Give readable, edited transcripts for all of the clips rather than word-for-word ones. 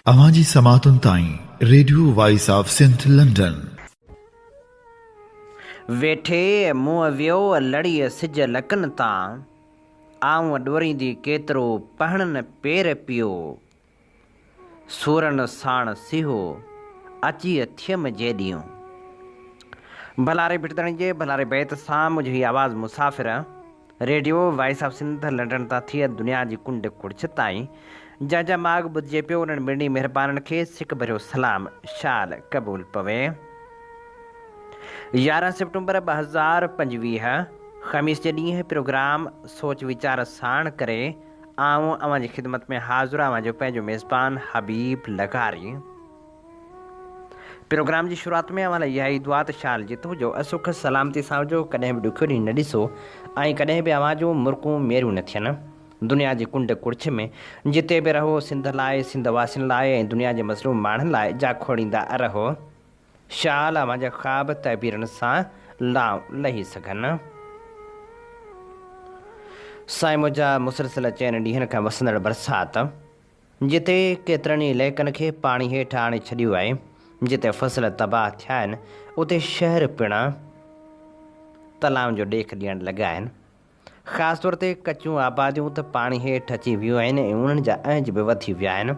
اوهان جي سماعتن تائين radio voice of Sindh London. ويٺي منهن ويو لڙي سج لڪن تان. آئون ڏوريندي ڪيترو پهڻن پير پيو. سورن ساڻ سيهو اچي ٿيم جيڏيون. ڀلاري ڀٽ ڌڻي جي ڀلاري بيت سان منهنجو هي آواز مسافر. Radio voice of Sindh London تان ٿي دنيا جي ڪنڊ ڪڙڇ تائين جنهن جا ماڳ ٻڌجي پيو انهن مڙني مهربانن کي سڪ ڀريو سلام شال قبول پوي. 11 سيپٽمبر 2025 خميس جي ڏينهن پروگرام سوچ ويچار ساڻ ڪري آئون اوهان جي خدمت ۾ حاضر اوهان جو پنهنجو ميزبان حبيب لغاري. پروگرام جي شروعات ۾ اوهان لاء اها ئي دعا ته شال جت هجو ۽ سک سلامتي سان هجو، ڪڏهن به ڏکيو ڏينهن نه ڏسو ۽ ڪڏهن به اوهان جون مرڪون ميريون نه ٿين. دنيا جي ڪنڊ ڪڙڇ ۾ جتي به رهو سنڌ لاء، سنڌ واسين لاء ۽ دنيا جي مظلوم ماڻهن لاء جاکوڙيندا رهو. شال اوهان جا خواب تعبيرن سان لانء لهي سگهن. سائين منهنجا مسلسل چئن ڏينهن کان وسندڙ برسات. جتي ڪيترن ئي علائقن کي پاڻي هيٺ آڻي ڇڏيو آهي، جتي فصل تباهه ٿيا آهن، اتي شهر پڻ تلائن جو ڏيک ڏيڻ لڳا آهن. خاص طور تي ڪچيون آباديون ته پاڻي هيٺ اچي ويون آهن ۽ انهن جا اهنج به وڌي ويا آهن.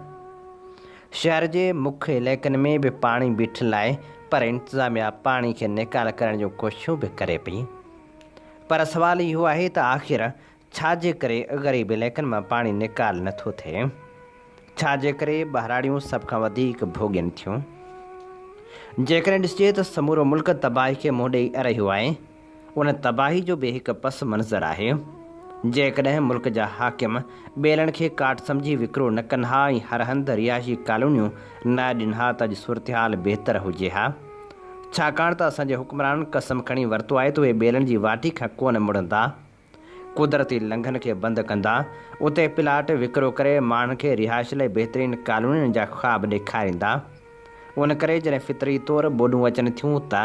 شهر جي مک علائقن ۾ به پاڻي بيٺل آهي پر انتظاميا پاڻي کي نيڪال ڪرڻ جون ڪوششون به ڪري پئي. پر سوال اهو آهي ته آخر ڇا جي ڪري غريب علائقن مان پاڻي نيڪال نه ٿو ٿئي؟ ڇا جي ڪري ٻهراڙيون سڀ کان وڌيڪ ڀوڳين ٿيون؟ جيڪڏهن ڏسجي ته سمورو ملڪ تباهي کي منهن ڏئي رهيو آهي، ان تباهي جو به هڪ پس منظر آهي. جيڪڏهن ملڪ جا حاڪم ٻيلن کي ڪاٺ سمجهي وڪرو نه ڪن ها ۽ هر هنڌ رهائشي ڪالونيون نه اڏين ها ته اڄ صورتحال بهتر هجي ها. ڇاڪاڻ ته اسان جي حڪمرانن قسم کڻي ورتو آهي ته اهي ٻيلن جي واٽي کان ڪونه مڙندا. قدرتي لنگهن کي بند ڪندا، اتي پلاٽ وڪرو ڪري ماڻهن کي رهائش لاء بهترين ڪالونين جا خواب ڏيکاريندا. ان ڪري جڏهن فطري طور ٻوڏون اچن ٿيون ته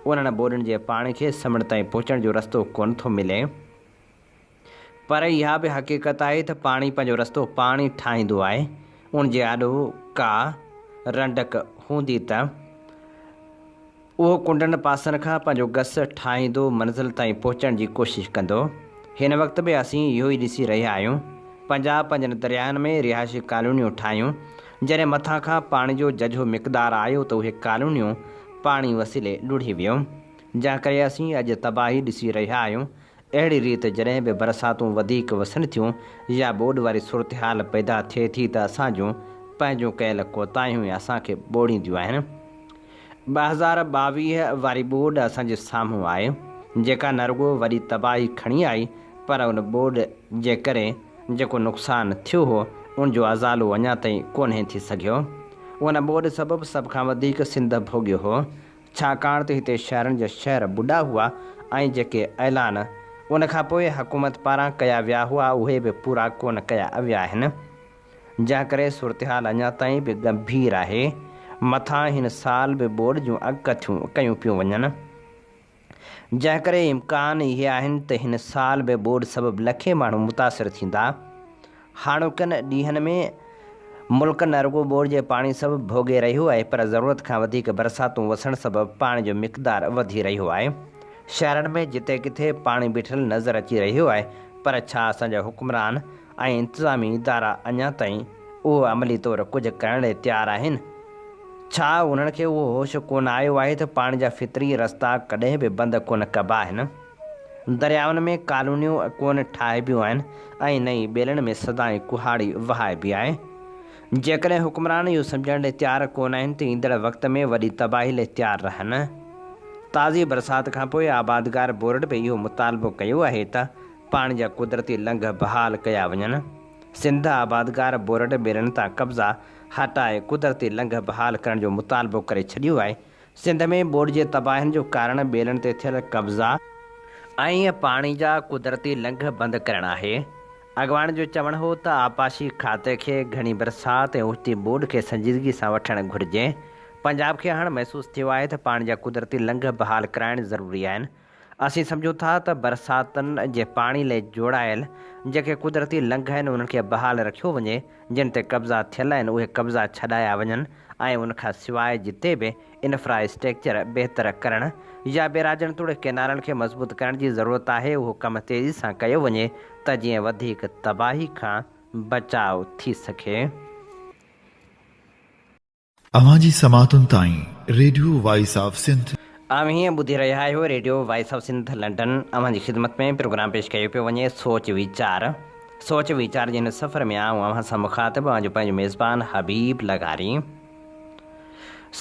انهن ٻوڏن جي پاڻي کي سمنڊ تائين پهچڻ جو رستو ڪونه ٿو ملي. پر اها به حقيقت آهي ته پاڻي پنهنجو رستو پاڻ ئي ٺاهيندو آهي. ان جي آڏو ڪا رنڊڪ هوندي ته. اهو ڪنڊن پاسن کان پنهنجو گس ٺاهيندو منزل تائين پهچڻ جي ڪوشش ڪندو. هن وقت به اسين اهو ئي ڏسي رهيا آهيون. پنجاب پنهنجن درياهن ۾ رهائشي ڪالونيون ٺاهيون. جڏهن مٿان کان پاڻي جو ججهو مقدار آيو ته اهي ڪالونيون پاڻي وسيلي لڙهي ويون. جنهن ڪري اسين اڄ تباهي ڏسي رهيا آهيون. اهڙي ريت جڏهن به برساتون وڌيڪ وسن ٿيون يا ٻوڏ واري صورتحال پيدا ٿئي ٿي ته اسان جون پنهنجون ڪيل ڪوتاهيون ئي اسان کي ٻوڙينديون آهن. 2022 واري ٻوڏ اسان جي سامهون آئي، جيڪا نه رڳو وڏي تباهي کڻي آئي پر ان ٻوڏ جي ڪري جيڪو نقصان ٿيو هو ان جو ازالو اڃا تائين ڪونهي ٿي سگهيو. ان ٻوڏ سبب سڀ کان وڌيڪ سنڌ ڀوڳيو هو، ڇاڪاڻ ته هتي شهرن جا شهر ٻڏا هئا ۽ جيڪي اعلان ان کان پوء حڪومت پاران ڪيا ويا هئا اهي به پورا ڪونه ڪيا ويا آهن. جنهن ڪري صورتحال اڃا تائين به ڳنڀير آهي، مٿان هن سال به ٻوڏ جون اڳڪٿيون ڪيون پيون وڃن، جنهن ڪري امڪان اهي آهن ته هن سال به ٻوڏ سبب لکين ماڻهو متاثر ٿيندا. هاڻوڪن ڏينهن ۾ ملڪ نه رڳو ٻوڏ جي پاڻي سبب ڀوڳي رهيو آهي پر ضرورت کان وڌيڪ برساتون وسڻ سبب پاڻي جو مقدار وڌي رهيو آهي. شهرن ۾ جتي ڪٿي پاڻي بيٺل نظر اچي رهيو آهي پر ڇا اسان جا حڪمران ۽ انتظامي ادارا اڃا تائين اهو عملي طور ڪجهه ڪرڻ لئي تيار آهن؟ ڇا انهن کي اهو هوش ڪونه آيو آهي ته پاڻي جا فطري رستا ڪڏهن به بند ڪونه ڪبا آهن؟ دريائن ۾ ڪالونيون ڪونه ٺاهبيون آهن ۽ نه ئي ٻيلن ۾ سدائين ڪهاڙي وهائبي آهي. جيڪڏهن حڪمران اهو سمجهڻ لئي تيار ڪونه آهن ته ايندڙ وقت ۾ وڏي تباهي لئي تيار رهن. تازي برسات کانپوء آبادگار بورڊ به اهو مطالبو ڪيو آهي ته پاڻي جا قدرتي لنگهه بحال ڪيا وڃن، سنڌ آبادگار بورڊ ٻيلن تان قبضا هٽائي قدرتي لنگهه بحال ڪرڻ جو مطالبو ڪري ڇڏيو آهي، سنڌ ۾ ٻوڏ جي تباهين جو ڪارڻ ٻيلن تي ٿيل قبضا ۽ پاڻي جا قدرتي لنگهه بند ڪرڻ آهي، اڳواڻن جو چوڻ هو ته آبپاشي کاتي کي گهڻي برسات ۽ اوچتي ٻوڏ کي سنجيدگي سان وٺڻ گهرجي، پنجاب کي هاڻ محسوس ٿيو آهي ته پاڻي جا قدرتي لنگهه بحال ڪرائڻ ضروري آهن. اسين سمجهون ٿا ته برساتن جي پاڻي لئي جوڙايل جيڪي قدرتي لنگهه آهن انهن کي بحال رکيو وڃي، جن تي قبضا ٿيل آهن اهي قبضا ڇڏايا وڃن ۽ ان کان سواء جتي به انفرا اسٽيڪچر بهتر ڪرڻ يا بيراجن توڙي ڪئنالن کي مضبوط ڪرڻ جي ضرورت آهي اهو ڪم تيزي سان ڪيو وڃي ته جيئن وڌيڪ تباهي کان بچاء ٿي سگهي. اوهان جي سماعتن تائين ريڊيو وائس آف سنڌ. اوهين ٻڌي رهيا آهيو radio voice of Sindh London اوهان جي خدمت ۾ پروگرام پيش ڪيو پيو وڃي سوچ ويچار سوچ ويچار جي هن سفر ۾ آئون اوهان سان مخاطب اوهان جو پنهنجو ميزبان حبيب لغاري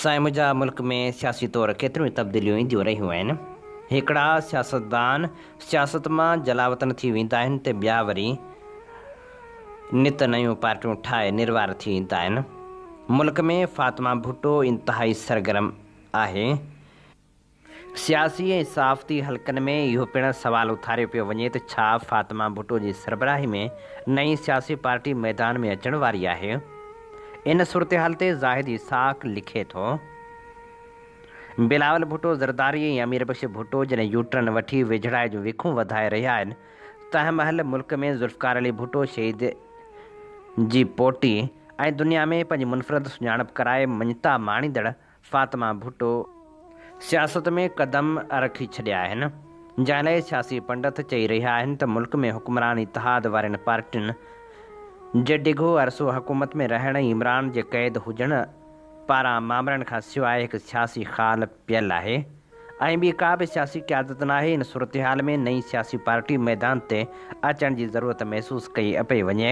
سائين منهنجا ملڪ ۾ سياسي طور ڪيتريون ئي تبديليون اينديون رهيون آهن هڪڙا سياستدان سياست مان جلاوطن ٿي ويندا آهن ته ٻيا وري نت نيون پارٽيون ٺاهي نروار ٿي ايندا آهن. ملڪ ۾ فاطمه ڀٽو انتهائي سرگرم آهي. سياسي ۽ صحافتي حلقن ۾ اهو پڻ سوال اٿاريو پيو وڃي ته ڇا فاطمه ڀٽو جي سربراهي ۾ نئين سياسي پارٽي ميدان ۾ اچڻ واري آهي؟ ان صورتحال تي زاهد اسحاق لکي ٿو. بلاول ڀٽو زرداري ۽ امير بخش ڀٽو جڏهن يوٽرن وٺي ويجهڙائي جون وکون وڌائي رهيا آهن تنهن مهل ملڪ ۾ ذوالفقار علي ڀٽو شهيد جي پوٽي ۽ دنيا ۾ پنهنجي منفرد سڃاڻپ ڪرائي مڃتا ماڻيندڙ فاطمه ڀٽو سياست ۾ قدم رکي ڇڏيا آهن، جنهن لاء سياسي پنڊت چئي رهيا آهن ته ملڪ ۾ حڪمران اتحاد وارين پارٽين جي ڊگهو عرصو حڪومت ۾ رهڻ ۽ عمران جي قيد هجڻ پاران مامرن کان سواء هڪ سياسي خال پيل آهي. ۽ ٻي ڪا به سياسي قيادت ناهي، ان صورتحال ۾ نئين سياسي پارٽي ميدان تي اچڻ جي ضرورت محسوس ڪئي پئي وڃي.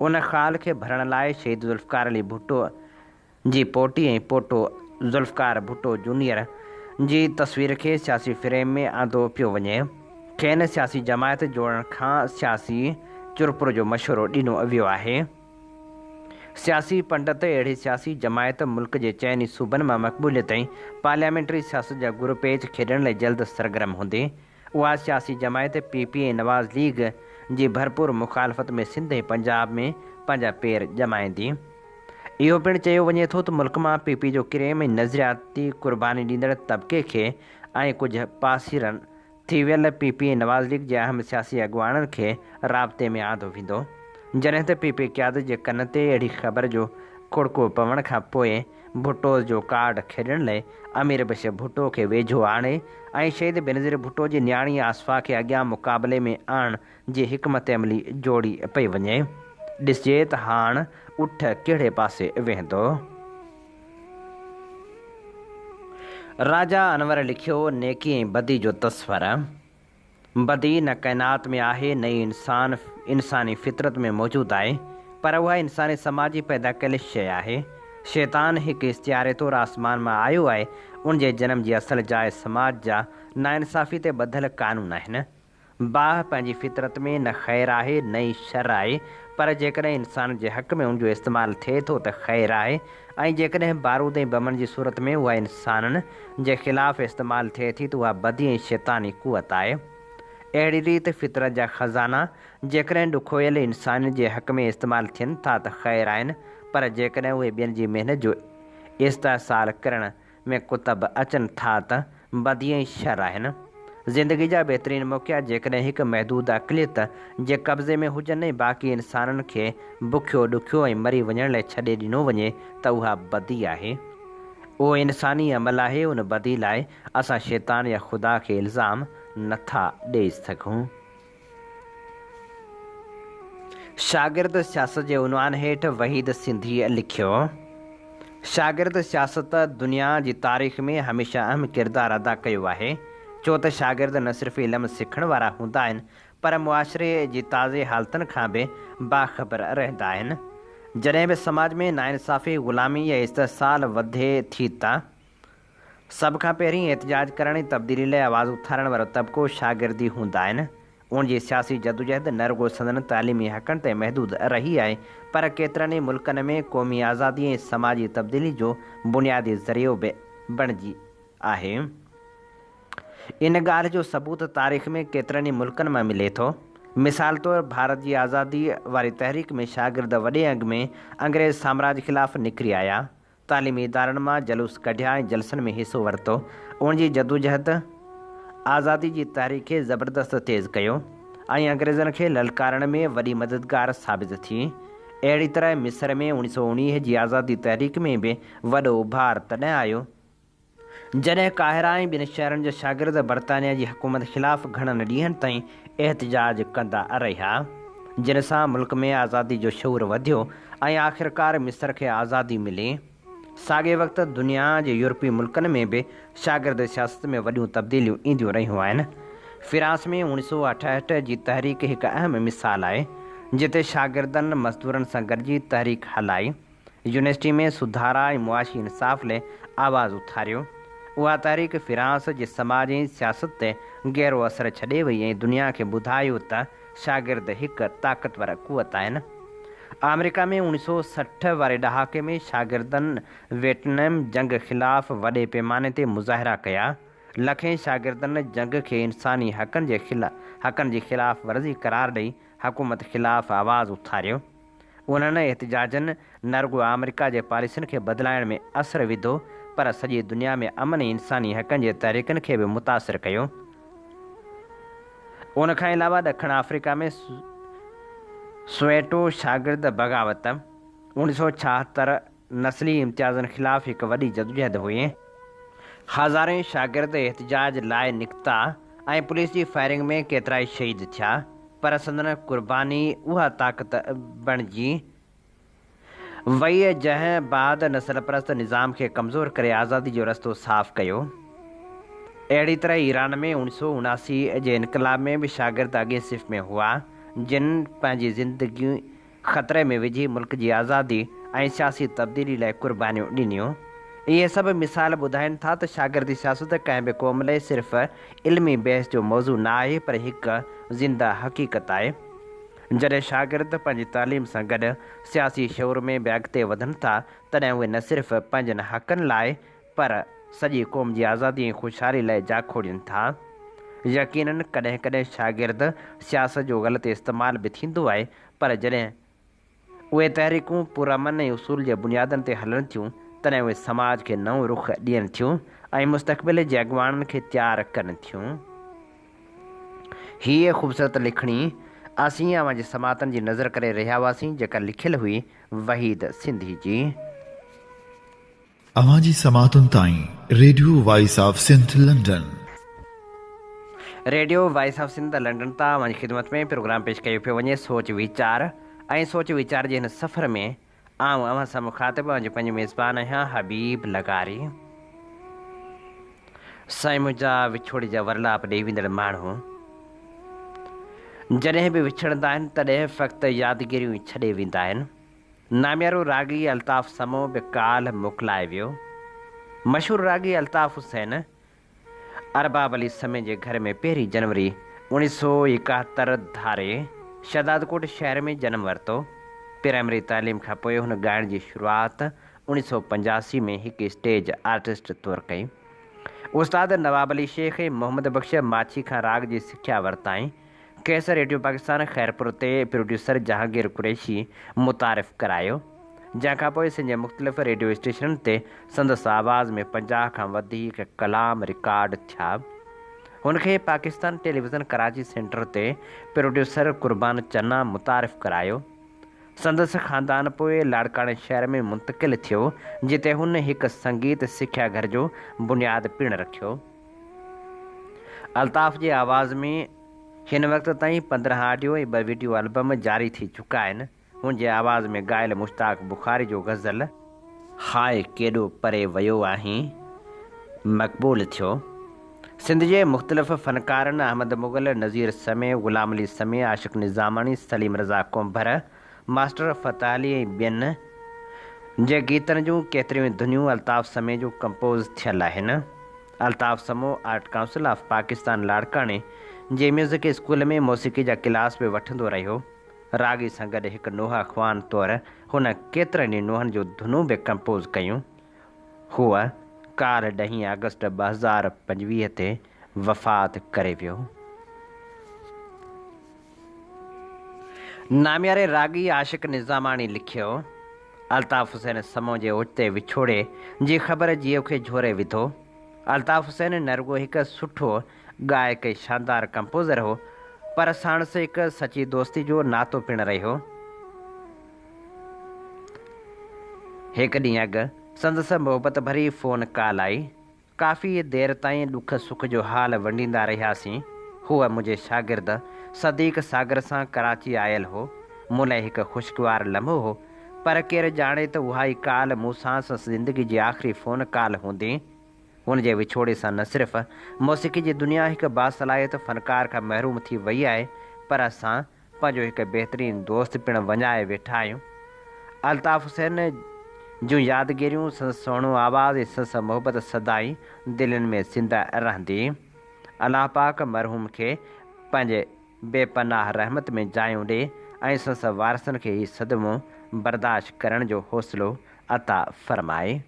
ان خال کي ڀرڻ لاء شهيد ذوالفقار علي ڀٽو جي پوٽي ۽ پوٽو ذوالفقار ڀٽو جونيئر جي تصوير کي سياسي فريم ۾ آندو پيو وڃي. کين سياسي جماعت جوڙڻ کان سياسي چرپر جو مشورو ڏنو ويو آهي. سياسي پنڊت اهڙي سياسي جماعت ملڪ جي چئن ئي صوبن مان مقبوليت ۽ پارليامينٽري سياست جا گر پيچ کيڏڻ لاء جلد سرگرم هوندي. اها سياسي جماعت پي پي ۽ نواز ليگ جي ڀرپور مخالفت ۾ سنڌ ۽ پنجاب ۾ پنهنجا پير ڄمائيندي. اهو پڻ چيو وڃي ٿو ته ملڪ مان پي پي جو ڪريم ۽ نظرياتي قرباني ڏيندڙ طبقي کي ۽ ڪجهه پاسيرن ٿي ويل پي پي ۽ نواز ليگ جي اهم سياسي اڳواڻن کي رابطي ۾ آندو ويندو، جڏهن ته پي پي قيادت جي ڪن تي اهڙي خبر جو کڙڪو پوڻ کان پوء ڀٽوز جو ڪارڊ کيڏڻ لئي امير بخش ڀٽو کي ويجهو آڻي ۽ شهيد بينظير ڀٽو جي نياڻي آصفه کي اڳيان مقابلي ۾ آڻڻ جي حڪمت عملي جوڙي پئي وڃي. ڏسجي ته هاڻ اٺ ڪهڙي پاسي ويهندو. راجا انور لکيو، نيڪي ۽ بدي جو تصور، بدي نه ڪائنات ۾ آهي نه ئي انسان انساني فطرت ۾ موجود آهي پر اها انساني سماج جي پيدا ڪيل شيء آهي. شيطان هڪ استعاري طور آسمان مان آيو آهي، ان جي جنم جي اصل جاء سماج جا ناانصافي تي ٻڌل قانون آهن. باهه پنهنجي فطرت ۾ نه خير آهي نه ئي شر آهي، پر جيڪڏهن انسان جي حق ۾ ان جو استعمال ٿئي ٿو ته خير آهي ۽ جيڪڏهن بارود ۽ بمن جي صورت ۾ اها انسانن جي خلاف استعمال ٿئي ٿي ته اها بدي ۽ شيطاني قوت آهي. اهڙي ريت فطرت جا خزانا جيڪڏهن ڏکويل انسانيت جي حق ۾ استعمال ٿين ٿا ته خير آهن پر جيڪڏهن اهي ٻين جي محنت جو استحصال ڪرڻ ۾ ڪتب اچن ٿا ته بدي ۽ شر آهن. زندگي جا بهترين موقعا جيڪڏهن هڪ محدود اقليت جي قبضي ۾ هجن ۽ باقي انسانن کي بکيو ڏکيو ۽ مري وڃڻ لاء ڇڏي ڏنو وڃي ته اها بدي آهي. اهو انساني عمل آهي ان بدي لاء اسان شيطان يا خدا کي الزام نه ٿا ڏئي سگهون. شاگرد سياست جي عنوان هيٺ وحيد سنڌيء لکيو، شاگرد سياست دنيا جي تاريخ ۾ هميشه اهم ڪردار ادا ڪيو آهي، ڇو ته شاگرد نه صرف علم سکڻ وارا هوندا آهن پر معاشري جي تازي حالتن کان به باخبر رهندا آهن. جڏهن به سماج ۾ ناانصافي، غلامي يا استحصال وڌي ٿي ته سڀ کان پهرين احتجاج ڪرڻ ۽ تبديلي لاء آواز اٿارڻ وارو طبقو شاگرد ئي هوندا آهن. ان جي سياسي جدوجهد نه رڳو سندن تعليمي حقن تائين محدود رهي آهي پر ڪيترن ئي ملڪن ۾ قومي آزادي ۽ سماجي تبديلي جو بنيادي ذريعو به بڻجي آهي. ان ڳالهه جو ثبوت تاريخ ۾ ڪيترن ئي ملڪن مان ملي ٿو. مثال طور ڀارت جي آزادي واري تحريڪ ۾ شاگرد وڏي انگ ۾ انگريز سامراج خلاف نڪري آيا. تعليمي ادارن مان جلوس ڪڍيا ۽ جلسن ۾ حصو ورتو. ان جي جدوجهد آزادي جي تحريڪ کي زبردست تيز ڪيو ۽ انگريزن کي للڪارڻ ۾ وڏي مددگار ثابت ٿي. اهڙي طرح مصر ۾ 1919 جي آزادي تحريڪ ۾ به وڏو اڀار تڏهن آيو، جڏهن قاهره ۽ ٻين شهرن جا شاگرد برطانيا جي حڪومت خلاف گهڻن ڏينهن تائين احتجاج ڪندا رهيا، جن سان ملڪ ۾ آزادي جو شعور وڌيو ۽ آخرڪار مصر کي آزادي ملي. ساڳئي وقت دنيا جي يورپي ملڪن ۾ به شاگرد سياست ۾ وڏيون تبديليون اينديون رهيون آهن. فرانس ۾ 1968 جي تحريڪ هڪ اهم مثال آهي، جتي شاگردن مزدورن سان گڏجي تحريڪ هلائي، يونيورسٽي ۾ سڌارا ۽ معاشي انصاف لئه آواز اٿاريو. اها تحريڪ فرانس جي سماج ۽ سياست تي گهرو اثر ڇڏي وئي ۽ دنيا کي ٻڌايو ته شاگرد هڪ طاقتور قوت آهن. آمريڪا ۾ 1960 واري ڏهاڪي ۾ شاگردن ويٽنام جنگ خلاف وڏي پيماني تي مظاهرا ڪيا. لکين شاگردن جنگ کي انساني حقن جي حقن جي خلاف ورزي قرار ڏئي حڪومت خلاف آواز اٿاريو. انهن احتجاجن نه رڳو آمريڪا جي پاليسين کي بدلائڻ ۾ اثر وڌو پر سڄي دنيا ۾ امن ۽ انساني حقن جي تحريڪن کي به متاثر ڪيو. ان کان علاوه ڏکڻ آفريڪا ۾ سوئيٽو شاگرد بغاوت 1976 نسلي امتيازن خلاف هڪ وڏي جدوجهد هئي. هزارين شاگرد احتجاج لاء نڪتا ۽ پوليس جي فائرنگ ۾ ڪيترائي شهيد ٿيا پر سندن قرباني اها طاقت بڻجي وئي جنهن بعد نسل پرست نظام کي ڪمزور ڪري آزادي جو رستو صاف ڪيو. اهڙي طرح ايران ۾ 1979 جي انقلاب ۾ به شاگرد اڳئين صف ۾ هئا جن پنهنجي زندگيون خطري ۾ وجهي ملڪ جي آزادي ۽ سياسي تبديلي لاء قربانيون ڏنيون. اهي سڀ مثال ٻڌائين ٿا ته شاگردي سياست ڪنهن به قوم لاء صرف علمي بحث جو موضوع نه آهي پر هڪ زنده حقيقت آهي. جڏهن شاگرد پنهنجي تعليم سان گڏ سياسي شعور ۾ به اڳتي وڌن ٿا، تڏهن اهي نه صرف پنهنجن حقن لاء پر سڄي قوم جي آزادي ۽ خوشحالي لاء جاکوڙين ٿا. يقينن ڪڏهن ڪڏهن شاگرد سياست جو غلط استعمال به ٿيندو آهي پر جڏهن اهي تحريڪون پرامن ۽ اصول جي بنيادن تي هلن ٿيون، تڏهن اهي سماج کي نئون رخ ڏين ٿيون ۽ مستقبل جي اڳواڻن کي تيار ڪن ٿيون. هيء خوبصورت لکڻي اسين اوهان جي سماعتن جي نظر ڪري رهيا هئاسين جيڪا لکيل هئي وحيد سنڌي جي. اوهان جي سماعتن تائين radio voice of Sindh London. Radio voice of Sindh London تان اوهان جي خدمت ۾ پروگرام پيش ڪيو پيو وڃي سوچ ويچار ۽ سوچ ويچار جي هن سفر ۾ آئون اوهان سان مخاطب اوهان جو پنهنجو ميزبان آهيان حبيب لغاري. سائين منهنجا وڇوڙي جا ورلاپ ڏئي ويندڙ ماڻهو جڏهن به وڇڙندا آهن تڏهن فقط يادگيريون ئي ڇڏي ويندا آهن. ناميارو راڳي الطاف سمون به ڪالهه موڪلائي ويو. مشهور راڳي الطاف حسين ارباب علي سمي جي گهر ۾ پهرين جنوري 1971 ڌاري شهدادڪوٽ شهر ۾ جنم ورتو. پرائمري تعليم کان پوء هن ڳائڻ جي شروعات 1985 ۾ هڪ اسٽيج آرٽسٽ طور ڪئي. استاد نواب علي شيخ ۽ محمد بخش ماڇي کان راڳ جي سکيا ورتائين. کيس ريڊيو پاڪستان خيرپور تي پروڊيوسر جهانگير قريشي متعارف ڪرايو، جنهن کان پوء سنڌ جي مختلف ريڊيو اسٽيشنن تي سندس آواز ۾ 50 کان وڌيڪ ڪلام رڪارڊ ٿيا. هن کي پاڪستان ٽيليويزن ڪراچي سينٽر تي پروڊيوسر قربان چنا متعارف ڪرايو. سندس خاندان پوء لاڙڪاڻي شهر ۾ منتقل ٿيو، جتي هن هڪ سنگيت سکيا گهر جو بنياد پڻ رکيو. الطاف جي آواز ۾ هن وقت تائين 15 آڊيو ۽ ٻه وڊيو البم جاري ٿي چڪا آهن. هن جي آواز ۾ ڳايل مشتاق بخاري جو غزل هاء ڪيڏو پري ويو آهين مقبول ٿيو. سنڌ جي مختلف فنڪارن احمد مغل، نذير سمي، غلام علي سمي، عاشق نظاماڻي، سليم رضا ڪنڀر، ماسٽر فتح علي ۽ ٻين جي گيتن جون ڪيتريون ئي ڌنيون الطاف سمي جون ڪمپوز ٿيل آهن. Altaf Samo art council of Pakistan لاڙڪاڻي جي ميوزڪ اسڪول ۾ موسيقي جا ڪلاس به وٺندو رهيو. راڳي سان گڏ هڪ نوحه خوان طور هن ڪيترن ئي نوحن جون ڌنون به ڪمپوز ڪيون. هو ڪالهه ڏهين آگسٽ 2025 تي وفات ڪري ويو. نامياري راڳي عاشق نظاماڻي لکيو، الطاف حسين سمون جي اوچتي وڇوڙي جي خبر جيء کي جهوري وڌو. الطاف حسين نه رڳو هڪ سٺو ڳائڪ ۽ شاندار ڪمپوزر هو، پر ساڻس هڪ سچي دوستي جو ناتو پڻ رهيو. هڪ ڏينهن اڳ سندس محبت ڀري فون ڪال آئي. ڪافي دير تائين ڏک سک جو حال ونڊيندا رهياسين. هو منهنجي شاگرد صديق ساگر سان ڪراچي آيل هو. مون لاء هڪ خوشگوار لمحو هو. پر ڪير ڄاڻي ته اها ئي ڪال مون سان سندس زندگي جي آخري فون ڪال هوندي. هن جي وڇوڙي سان نه صرف موسيقي جي دنيا هڪ باصلاحيت فنڪار کان محروم ٿي وئي آهي پر اسان پنهنجو هڪ بهترين دوست پڻ وڃائي ويٺا آهيون. الطاف حسين جون يادگيريون، سندس سهڻو آواز ۽ سندس محبت سدائين دلين ۾ زنده رهندي. الله پاڪ مرحوم کي پنهنجي بي پناهه رحمت ۾ جايون ڏي ۽ سندس وارثن کي هي صدمو برداشت ڪرڻ جو حوصلو عطا فرمائي.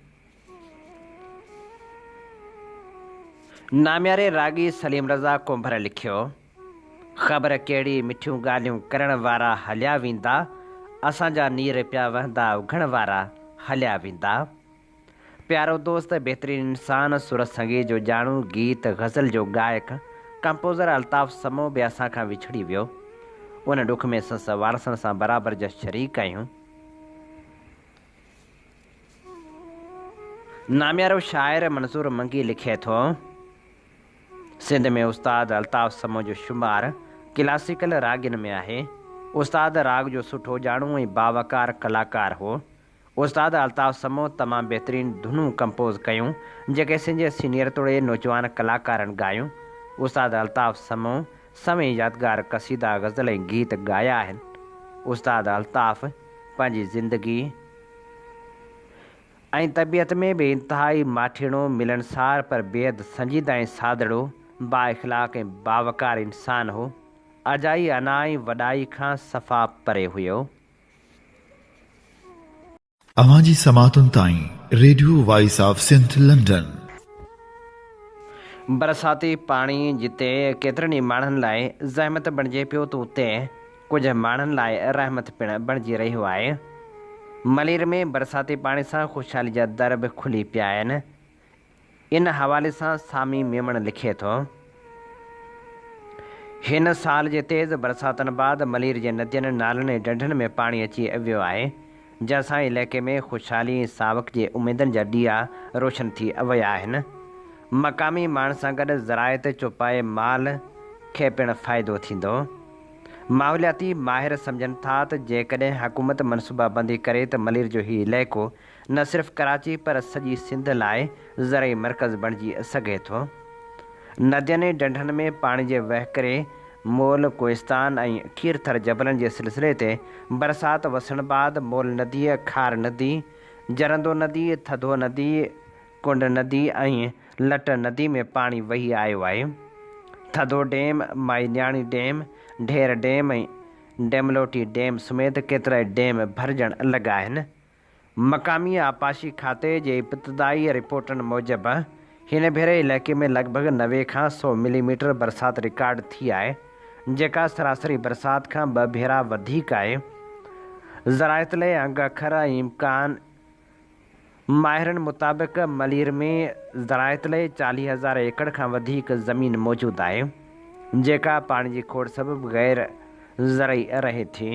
نامياري راڳي سليم رضا ڪنڀر لکيو. خبر ڪهڙي مٺيون ڳالهيون ڪرڻ وارا هليا ويندا، اسان جا نير پيا وهندا اگهڻ وارا هليا ويندا. پيارو دوست بهترين انسان سر سنگيت جو ڄاڻو گيت غزل جو ڳائڪ ڪمپوزر الطاف سمون به اسان کان وڇڙي ويو. ان ڏک ۾ سندس وارثن سان برابر جا شريڪ آهيون. ناميارو شاعر منظور منگي لکي ٿو. سنڌ ۾ استاد الطاف سمون جو شمار ڪلاسيڪل راڳين ۾ آهي. استاد راڳ جو سٺو ڄاڻو ۽ باوقار ڪلاڪار هو. استاد الطاف سمون تمام بهترين ڌنون ڪمپوز ڪيون، جيڪي سنڌ جي سينيئر توڙي نوجوان ڪلاڪارن ڳايون. استاد الطاف سمون سوين يادگار قصيدا، غزل ۽ گيت ڳايا آهن. استاد الطاف پنهنجي زندگي. ۽ طبيعت ۾ به انتهائي ماٺيڻو، ملڻسار پر بيحد سنجيده ۽ سادڙو، بااخلاق ۽ باوقار انسان هو. اجائي انا ۽ وڏائي کان صفا پري هيو. اوهان جي سماعتن تائين radio voice of Sindh London. برساتي پاڻي جتي ڪيترن ئي ماڻهن لاء زحمت بڻجي پيو ته اتي ڪجهه ماڻهن لاء رحمت پڻ بڻجي رهيو آهي. ملير ۾ برساتي پاڻي سان خوشحالي جا در به کلي پيا آهن. ان حوالي سان سامي ميمڻ لکي ٿو. هن سال جي تيز برساتن بعد ملير جي ندين، نالن ۽ ڍنڍن ۾ پاڻي اچي ويو آهي، جنهن سان علائقي ۾ خوشحالي ۽ ساوڪ جي اميدن جا ڏيئا روشن ٿي ويا آهن. مقامي ماڻهن سان گڏ زراعت، چوپائي مال کي پڻ فائدو ٿيندو. ماحولياتي ماهر سمجهن ٿا ته جيڪڏهن حڪومت منصوبابندي ڪري ته ملير جو هي علائقو نه صرف ڪراچي پر سڄي سنڌ لاء زرعي مرڪز بڻجي سگهي ٿو. ندين ۽ ڍنڍن ۾ پاڻي جي وهڪري، مول، ڪوهستان ۽ کيرٿر جبلن جي سلسلي تي برسات وسڻ بعد مول نديء، کار ندي، جرندو ندي، ٿڌو ندي، ڪنڊ ندي ۽ لٽ ندي ۾ پاڻي وهي آيو آهي. ٿڌو ڊيم، مائي نياڻي ڊيم، ڍير ڊيم ۽ ڊيملوٽي ڊيم سميت ڪيترائي ڊيم ڀرجڻ لڳا آهن. مقامي آبپاشي کاتي جي ابتدائي رپورٽن موجب هن ڀيري علائقي ۾ لڳ ڀڳ 90 کان سئو ملي ميٽر برسات رڪارڊ ٿي آهي، جيڪا سراسري برسات کان ٻه ڀيرا وڌيڪ آهي. زراعت لئه انگ اکر ۽ امڪان. ماهرن مطابق ملير ۾ زراعت لئه 40 هزار ايڪڙ کان وڌيڪ زمين موجود آهي، جيڪا پاڻي جي کوٽ سبب غير زرعي رهي ٿي.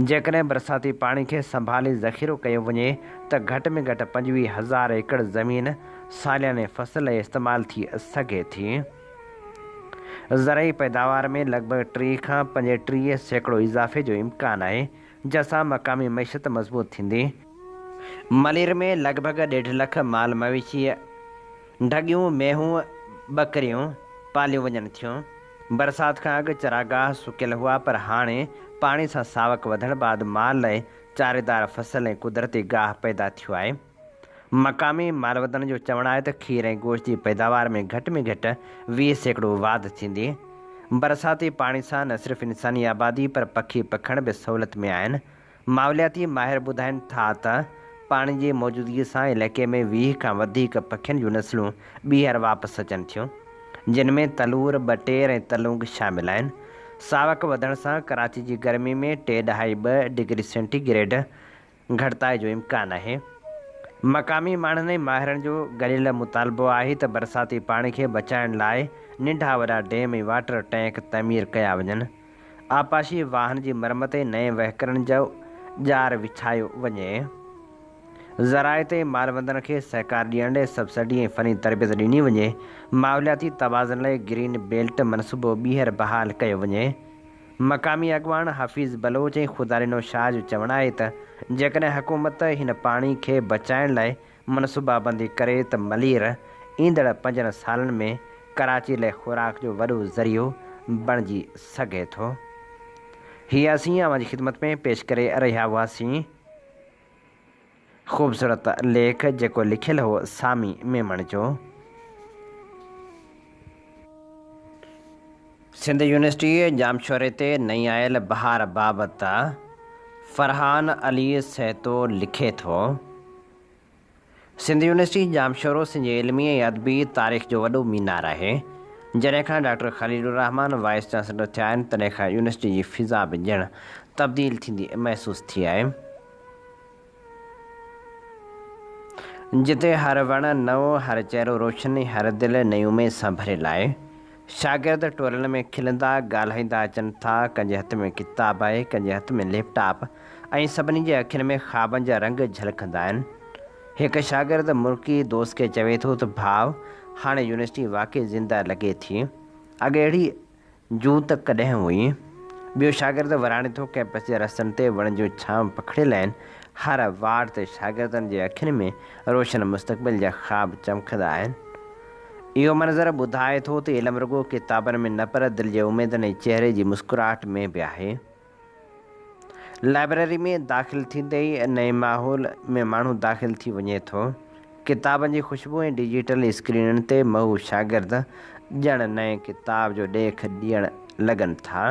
جيڪڏهن برساتي پاڻي کي سنڀالي ذخيرو ڪيو وڃي ته گهٽ ۾ گهٽ 25 هزار ايڪڙ زمين سالياني فصل لئه استعمال ٿي سگهي ٿي. زرعي پيداوار ۾ لڳ ڀڳ 30 کان 35% اضافي جو امڪان آهي، جنهن سان مقامي معيشت مضبوط ٿيندي. ملير ۾ لڳ ڀڳ ڏيڍ لک مال مويشي، ڍڳيون، مينهون، ٻڪريون پاليون وڃن ٿيون. برسات کان اڳ چراگاهه سڪيل هئا پر هاڻي پاڻي سان ساوڪ وڌڻ بعد مال لاء چاريدار فصل ۽ قدرتي گاهه پيدا ٿيو آهي. مقامي مالوندن جو چوڻ آهي ته کير ۽ گوشت جي پيداوار ۾ گهٽ ۾ گهٽ 20% واڌ ٿيندي. برساتي پاڻي سان نه صرف انساني آبادي پر پکي پکڻ به سهولت ۾ آهن. ماحولياتي ماهر ٻڌائين ٿا ته پاڻي جي موجودگي سان علائقي ۾ 20 کان وڌيڪ پکين جون نسلون ٻيهر واپس اچن ٿيون، جن ۾ تلور، ٻٽير ۽ تلونگ شامل آهن. ساوڪ وڌڻ سان ڪراچي جي گرمي ۾ ٽي ڏهائي ٻه ڊگري سينٽي گريڊ گهٽتائي جو امڪان آهي. مقامي ماڻهن ۽ ماهرن جو گڏيل مطالبو آهي ته برساتي پاڻي کي بچائڻ لاء ننڍا وڏا ڊيم ۽ واٽر ٽئنڪ تعمير ڪيا وڃن. آبپاشي واهن جي مرمت ۽ نئين وهڪرن جو ڄار وڇايو وڃي. زراعت ۽ مالوندن کي سهڪار ڏيڻ لاء سبسڊي ۽ فني تربيت ڏني وڃي. ماحولياتي توازن لاء گرين بيلٽ منصوبو ٻيهر بحال ڪيو وڃي. مقامي اڳواڻ حفيظ بلوچ ۽ خداڏنو شاهه جو چوڻ آهي ته جيڪڏهن حڪومت هن پاڻي کي بچائڻ لاء منصوبابندي ڪري ته ملير ايندڙ پنجن سالن ۾ ڪراچي لاء خوراڪ جو وڏو ذريعو بڻجي سگهي ٿو. هي اسين اوهان جي خدمت ۾ پيش ڪري رهيا هئاسين. خوبصورت ليک جيڪو لکيل هو سامي ميمڻ جو. سنڌ يونيورسٽي ڄامشوري تي نئين آيل بهار بابت فرحان علي سهتو لکي ٿو. سنڌ يونيورسٽي ڄامشورو سنڌ جي علمي ۽ ادبي تاريخ جو وڏو مينار آهي. جڏهن کان ڊاڪٽر خليل الرحمان وائيس چانسلر ٿيا آهن تڏهن کان يونيورسٽي جي فضا به ڄڻ تبديل ٿيندي محسوس ٿي آهي. جتي هر وڻ نئون، هر چهرو روشن ۽ هر دل نئين اميد سان ڀريل آهي. شاگرد ٽولن ۾ کلندا، ڳالهائيندا اچن ٿا، ڪنهن جي هٿ ۾ ڪتاب آهي، ڪنهن جي هٿ ۾ ليپ ٽاپ ۽ سڀني جي اکين ۾ خوابن جا رنگ جهلڪندا آهن. هڪ شاگرد مرڪي دوست کي چوي ٿو ته ڀاء هاڻي يونيورسٽي واقعي زنده لڳي ٿي. اڳ اهڙي جون ته ڪڏهن هئي. ٻيو شاگرد وراڻي ٿو ڪئمپس جي رستن تي وڻن جون ڇانو پکڙيل آهن، هر واٽ تي شاگردن جي اکين ۾ روشن مستقبل جا خواب چمڪندا آهن. اهو منظر ٻڌائي ٿو ته علم رڳو ڪتابن ۾ نه پر دل جي اميدن ۽ چهري جي مسڪراهٽ ۾ به آهي. لائبريري ۾ داخل ٿيندي ئي نئين ماحول ۾ ماڻهو داخل ٿي وڃي ٿو. ڪتابن جي خوشبو ۽ ڊجيٽل اسڪرينن تي محو شاگرد ڄڻ نئين ڪتاب جو ڏيک ڏيڻ لڳن ٿا.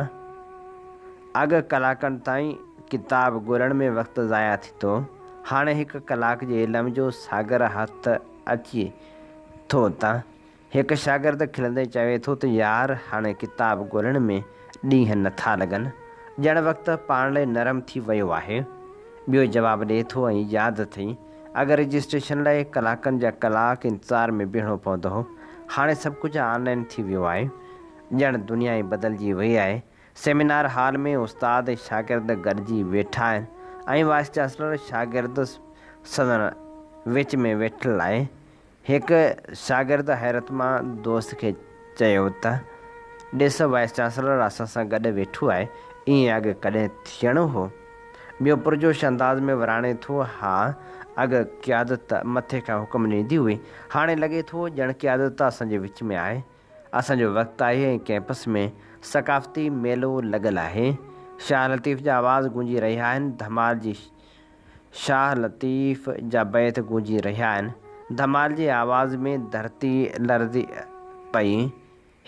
اڳ ڪلاڪن تائين ڪتاب ڳولڻ ۾ وقت ضايع ٿيندو، هاڻي هڪ ڪلاڪ جي علم جو ساگر هٿ اچي ٿو ته هڪ شاگرد کلندي چوي ٿو ته يار هاڻي ڪتاب ڳولڻ ۾ ڏينهن نه ٿا لڳن، ڄڻ وقت پاڻ لئي نرم ٿي ويو آهي. ٻيو جواب ڏئي ٿو ۽ ياد اٿئي اڳ رجسٽريشن لاء ڪلاڪن جا ڪلاڪ انتظار ۾ بيهڻو پوندو هو، هاڻي سڀ ڪجهه آن لائين ٿي ويو آهي. ڄڻ دنيا ئي بدلجي وئي آهي. سيمينار هال ۾ استاد ۽ شاگرد گڏجي ويٺا آهن ۽ وائيس چانسلر شاگرد سندن وچ ۾ ويٺل آهي. هڪ شاگرد حيرت مان دوست کي چيو ته، ڏس وائيس چانسلر اسان سان گڏ ويٺو آهي، ائين اڳ ڪڏهن ٿيڻو هو؟ ٻيو پرجوش انداز ۾ وراڻي ٿو، ها، اڳ قيادت مٿي کان حڪم ڏيندي هئي، هاڻي لڳي ٿو ڄڻ قيادت اسان جي وچ ۾ آهي. اسان جو وقت آهي ۽ ڪئمپس ۾ ثقافتي ميلو لڳل آهي. شاهه لطيف جا آواز گونجي رهيا آهن، ڌمال جي شاهه لطيف جا بيت گونجي رهيا آهن. ڌمال جي آواز ۾ ڌرتي لرزي پئي.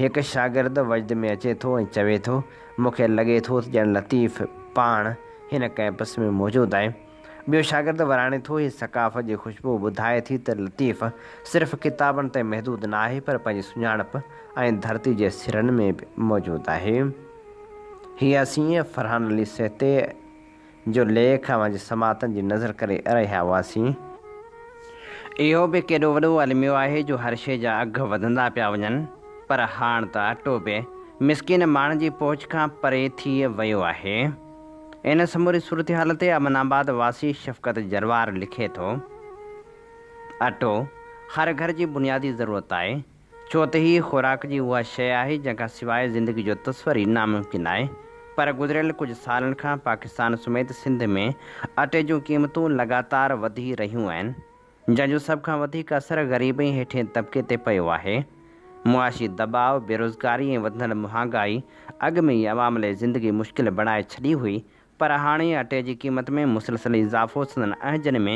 هڪ شاگرد وجد ۾ اچي ٿو ۽ چوي ٿو، مون کي لڳي ٿو ته ڄڻ لطيف پاڻ هن ڪئمپس ۾ موجود آهي. ٻيو شاگرد وراڻي ٿو، هي ثقافت جي خوشبوء ٻڌائي ٿي ته لطيف صرف ڪتابن تائين محدود نه آهي پر پنهنجي سڃاڻپ ۽ ڌرتي جي سرن ۾ به موجود آهي. هي اسين فرحان علي سهتي جو ليک اوهان جي سماعتن جي نظر ڪري رهيا هئاسين. اهو به ڪيڏو وڏو الميو آهي جو هر شيء جا اگهه وڌندا پيا وڃن پر هاڻ ته اٽو به مسڪين ماڻهن جي پهچ کان پري ٿي ويو آهي. ان سموري صورتحال تي امن آباد واسي شفقت جروار لکي ٿو، اٽو هر گهر جي بنيادي ضرورت آهي. ڇو ته هي خوراڪ جي اها شيء آهي جنهن کان سواء زندگي جو تصور ئي ناممڪن آهي پر گذريل ڪجهه سالن کان پاڪستان سميت سنڌ ۾ اٽي جون قيمتون لڳاتار وڌي رهيون آهن جنهن جو سڀ کان وڌيڪ اثر غريب ۽ هيٺين طبقي تي پيو آهي. معاشي دٻاء، بيروزگاري ۽ وڌندڙ مهانگائي اڳ ۾ ئي عوام لاء زندگي مشڪل بڻائي ڇڏي هئي پر هاڻي اٽي جي قيمت ۾ مسلسل اضافو سندن اهنجن ۾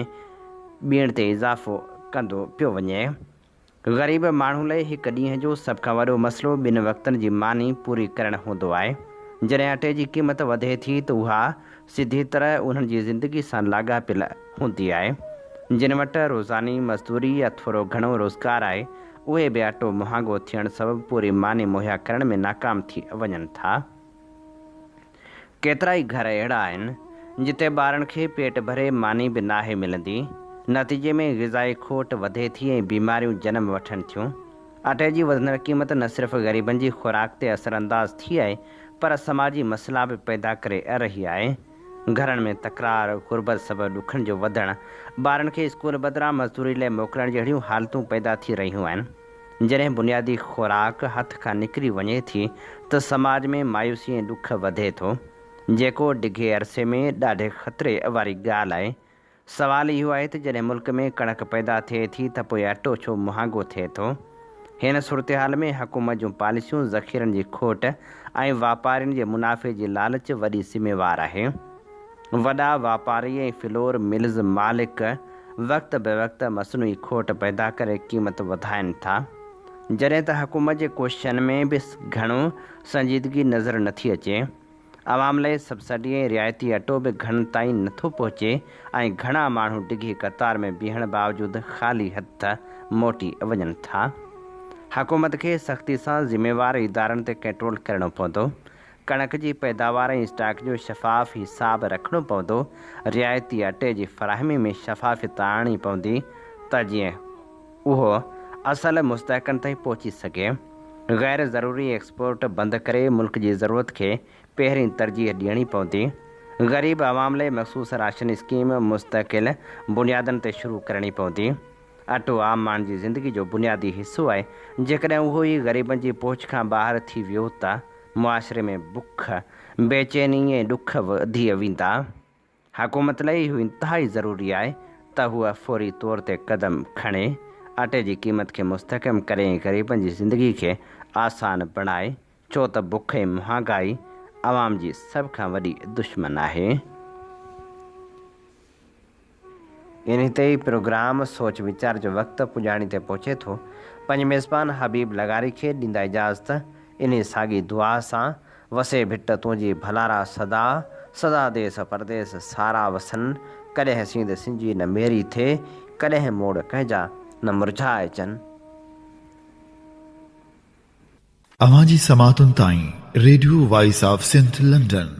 ٻيڻ تي اضافو ڪندو پيو وڃي. غريب ماڻهو لئي هڪ ڏينهن جو سڀ کان وڏو مسئلو ٻن وقتن جي ماني پوري ڪرڻ هوندو آهي. جڏهن اٽي جي قيمت وڌي ٿي ته اها سڌي طرح انهن جي زندگي سان لاڳاپيل هوندي آهي. جن وٽ روزاني مزدوري يا ٿورو گهڻو روزگار آهي، اهي به اٽو مهانگو ٿيڻ سبب پوري ماني مهيا ڪرڻ ۾ ناڪام ٿي وڃن ٿا. ڪيترائي گهر اهڙا آهن، جتي ٻارن کي پيٽ ڀري ماني به ناهي ملندي، نتيجي ۾ غذائي کوٽ وڌي ٿي ۽ بيماريون جنم وٺن ٿيون. اٽي جي وڌندڙ قيمت نه صرف غريبن جي خوراڪ تي اثرانداز ٿي آهي پر سماجي مسئلا به پيدا ڪري رهي آهي. گهرن ۾ تڪرار، غربت سبب ڏکن جو وڌڻ، ٻارن کي اسڪول بدران مزدوري لاء موڪلڻ جهڙيون حالتون پيدا ٿي رهيون آهن. جڏهن بنيادي خوراڪ هٿ کان نڪري وڃي ٿي ته سماج ۾ مايوسي ۽ ڏک وڌي ٿو، جيڪو ڊگهي عرصي ۾ ڏاڍي خطري واري ڳالهه آهي. سوال اهو آهي ته جڏهن ملڪ ۾ ڪڻڪ پيدا ٿئي ٿي ته پوء اٽو ڇو مهانگو ٿئي ٿو؟ هن صورتحال ۾ حڪومت جون پاليسيون، ذخيرن جي کوٽ ۽ واپارين جي منافعي جي لالچ وڏي ذميوار آهي. وڏا واپاري ۽ فلور ملز مالڪ وقت بوقت مصنوعي کوٽ پيدا ڪري قيمت وڌائين ٿا. جڏهن ته حڪومت جي ڪوششن ۾ به گهڻو سنجيدگي نظر نٿي اچي. عوام لئه سبسڊي ۽ رعايتي اٽو به گهڻن تائين نٿو پهچي ۽ گهڻا ماڻهو ڊگهي قطار ۾ بيهڻ باوجود خالي هٿ موٽي وڃن ٿا. حڪومت کي سختي سان ذميوار ادارن تي ڪنٽرول ڪرڻو پوندو. ڪڻڪ جي پيداوار ۽ اسٽاڪ جو شفاف حساب رکڻو پوندو، رعايتي اٽي جي فراهمي ۾ شفافيت آڻڻي پوندي ته جيئن اهو اصل مستحقن تائين پهچي سگهي. غير ضروري ايڪسپورٽ بند ڪري ملڪ جي ضرورت کي پهرين ترجيح ڏيڻي پوندي. غريب عوام لئه مخصوص راشن اسڪيم مستقل بنيادن تي شروع ڪرڻي پوندي. اٽو عام ماڻهن جي زندگي جو بنيادي حصو آهي، جيڪڏهن اهو ئي غريبن جي پهچ کان ٻاهر ٿي ويو ته معاشري ۾ بک، بيچيني ۽ ڏک وڌي ويندا. حڪومت لاء اهو انتهائي ضروري آهي ته هوء فوري طور تي قدم کڻي، اٽي جي قيمت کي مستحڪم ڪري ۽ غريبن جي زندگي کي آسان بڻائي، ڇو ته بک ۽ مهانگائي عوام جي سڀ کان وڏي دشمن آهي. انهي تي ئي پروگرام سوچ ويچار جو وقت پڄاڻي تي پهچي ٿو. پنهنجي ميزبان حبيب لغاري کي ڏيندا اجازت انهي ساڳي دعا سان وسي ڀٽ تنهنجي ڀلارا سدا، سدا ديس پرديس سارا وسن، ڪڏهن سينڌ سنجي نه ميري ٿئي، ڪڏهن موڙ ڪنهن جا نه مرجهائجن. اوهان جي سماعتن تائين radio voice of Sindh London.